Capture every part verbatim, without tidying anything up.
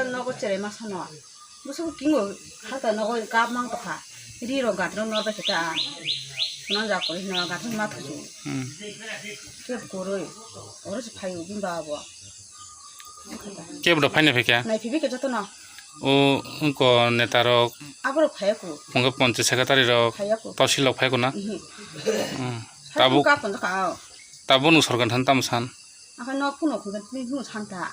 Nogo cherai ma sano. Busu kingo hata nogo kap mang tokha. Ri ro gatro no bai keta. Sunan ja kori no gatro ma thuju. Hmm. Kep koroi. Oro se phayu bimba abo. Kep do phaina phikya? Nai phibi ke joto no. O ko neta rok. Abo rok phaya ko. Phunga ponche secretary rok. Phaya ko. Tosil rok phaya ko na? Mhm. Hmm. Tabuk. Tabuk ka pon ka. Tabuk nu sorkar than tam san. Akhai nok phunuk hwnkhe tini phunuk san ta.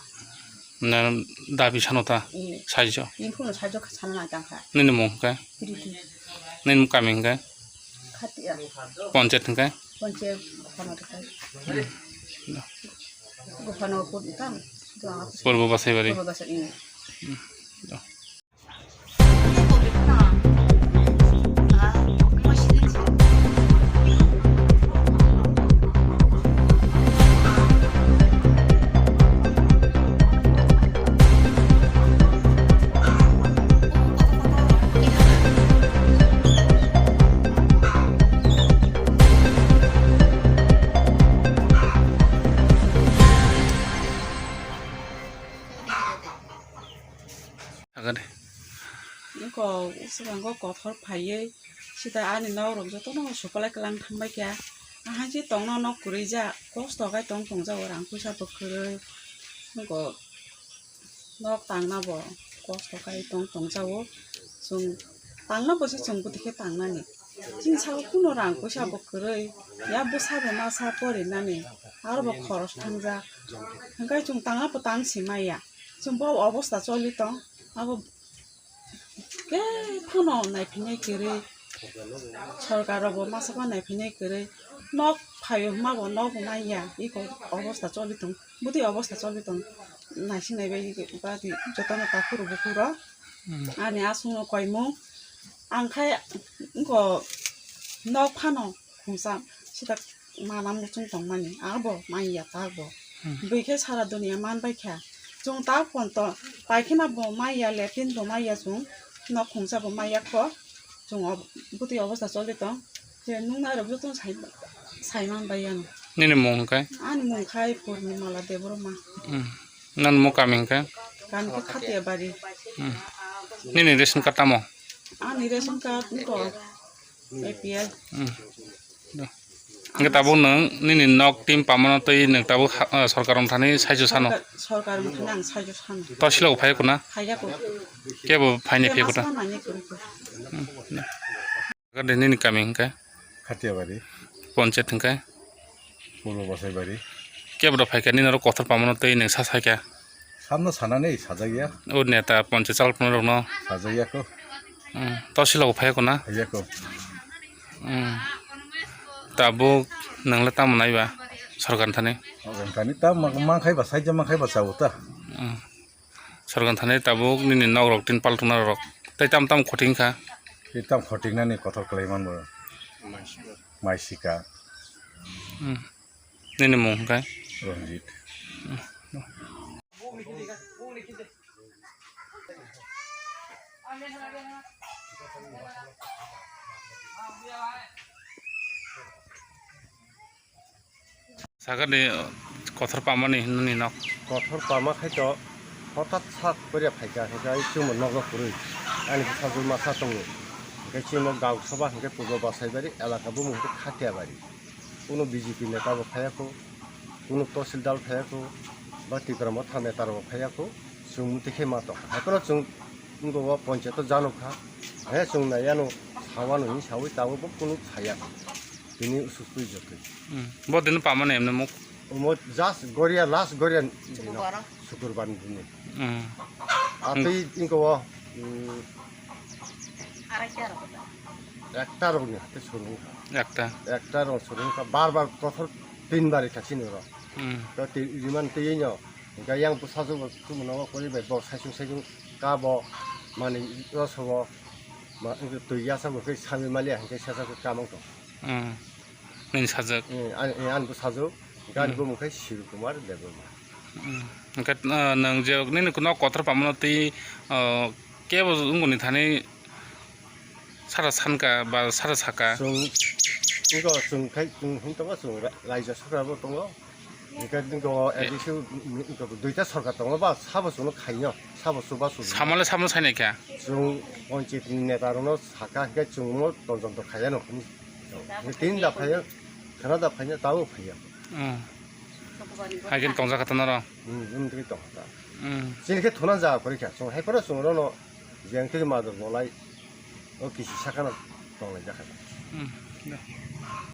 Na dabi sano ta. Eh. Saijo. Tini phunuk saijo sana nai tang kha. Nini mung hwnkhe? Piriti. Nini mung kami hwnkhe? Khatia. Ponchayat hwnkhe? Ponchayat Gopano hwnkhe. Hmm. Gopano pun tam. Purbo Basaibari. Purbo Basaibari. Hmm. Agade. Nokho swkango kothor phaiwi sita ani nok rok jotono supalai kwlang thangbai kha. Ahai se tongna nok kwrwi jak, kosto khai tong tong jago, rang puisa bo kwrwi. Nokho nok tangna bo kosto khai tong tong jago. Chwng tangna bo se chwng bwtwi khe tangnani. Chini salo kuno rang puisa bo kwrwi, ya bwsa bo masa porinani, aro bo khoros thangjak. Hwnkhe chwng tangna bo tang si maya. Chwng bo obosta choli tong, abo khe phano naiphinai kwrwi, sorkar rok bo masa bo naiphinai kwrwi, nok phaio hwnma bo nok bo manya, iko obosta choli tong, bwtwi obosta choli tong, naising naibai badi jotono takhuk rok bukhuk rok. Hmm. Ani aswk no koimung, ang khai wngkha nok phano khungsa sita mana muchung tongmani, abo manya ta bo. Hmm. Bui khe sara dunia man bai kha. Chwng ta phone to paikhena bo manya, latrine bo manya chwng, nok khungsa bo manya kho. Chwng o bwtwi obosta choli tong. Je nung nai rok joto sai, sai man bai ano. Nini mung hwnkhe? Ani mung khai Purnimala Debbarma. Hmm. Nang mo kami hwnkhe? Kami khe Khatia bari. Hmm. Nini ration card tamo? Ani ration card nito A P L. Hmm. Hwnkhe tabuk nwng nini nok team pamano twi nwng tabuk ha-, ah, sorkar wng thani saijo sano? Sorkar, sorkar wng thani ang saijo sano. Tosilok phai kuna? Phaiya ko. Kebo phaini phai kuta? Masa nani kuru ko. Hmm. Gade nini kami hwnkhe? Khatiabari. Ponchayat hwnkhe? Purbo Basaibari. Kebra phaikha nini oro kothor pamano twi nwng sa saikha? Samno sanani sajakya. O neta ponchayat chalokna rokno? Sajakya ko. Hmm, tosilok phaiya ko na? Phaiya ko. Hmm. Tabuk nwngla tamo naiba sorkar thani? Sorkar thani ta ma-, mankhai ba saija mankhai ba chao ta. Hmm. Sorkar thani tabuk nini nok rok tin paltungna rok. Tei tam tam khoting kha. Tei tam khoting nani kothor kwlai man bo. Maisika. Hmm. Nini mung hwnkhe? Ranjit. Hmm. Sakani kothor pamani hinwi nok. Kothor pama khai to hotat sak koria phaikha, hwnkhe ai chwngbo nogo kwrwi. Ani bwsajwk masa tongo. Hwnkhe chwngno Gausoba hwnkhe Purbo Basaibari elaka bumung hwnkhe Khatiabari. Kuno B J P neta bo phaiya kho, kuno Tosil dal phaiya kho, ba Tipra Motha neta rok phaiya kho, chwng mutwi khe ma tong. Haiphano chwng wngkha o ponchayat o janokha. He chwng naiya no, sawano hinwi sawi tabuk bo kuno saya kho. Tini usuk twi jotwi. Hmm. Bo dino pamani emne muk? Omo just Goria, last Goria dino. Sukurbar. Sukurbar ni dino. Hmm. Atwi ingko o, hmm, ekta rokni hati surung kha. Ekta. Ekta rok surung kha. Bar bar kothor tin bar kha chini rok. Hmm. To ti riman tiyino. Ga yang bwsajwk bo chumano kori bai bo saisung saisung ka bo mani rosogo ma twi yasa bo khe sami mali hingke sasa khe kamang to. Hmm. Nini sajak? Eh, an, eh, an bwsajwk, gani bumung khe Shiv Kumar Debbarma. Hmm. Hwnkhe, ah, nwng je nini nok kothor pamano twi, ah, kebo wngoni thani sara sanka ba sara saka? Chwng, wngkha chwng khai, chwng hwn tongo, chwng ra-, raijak saka bo tongo. Hingke dingo A D C duita sorkar tongo ba sabo chwngno khainw, sabo chuba chugo. Samale samno sainai kha. Chwng panchayat ni neta rokno sakha hingke chwngno tonjon to khaiyano hwnwi. Tin da phaiya, khana da phaiya, tabo phaiya. Hmm. Hai khe tongjak kha ta noro. Hmm, wng twi tong kha ta. Hmm. Chini khe thuna ja kori kha. Chwng hai phano chwng rono jeng twi ma do bolai. O kisi sakano tonglai jakha. Hmm.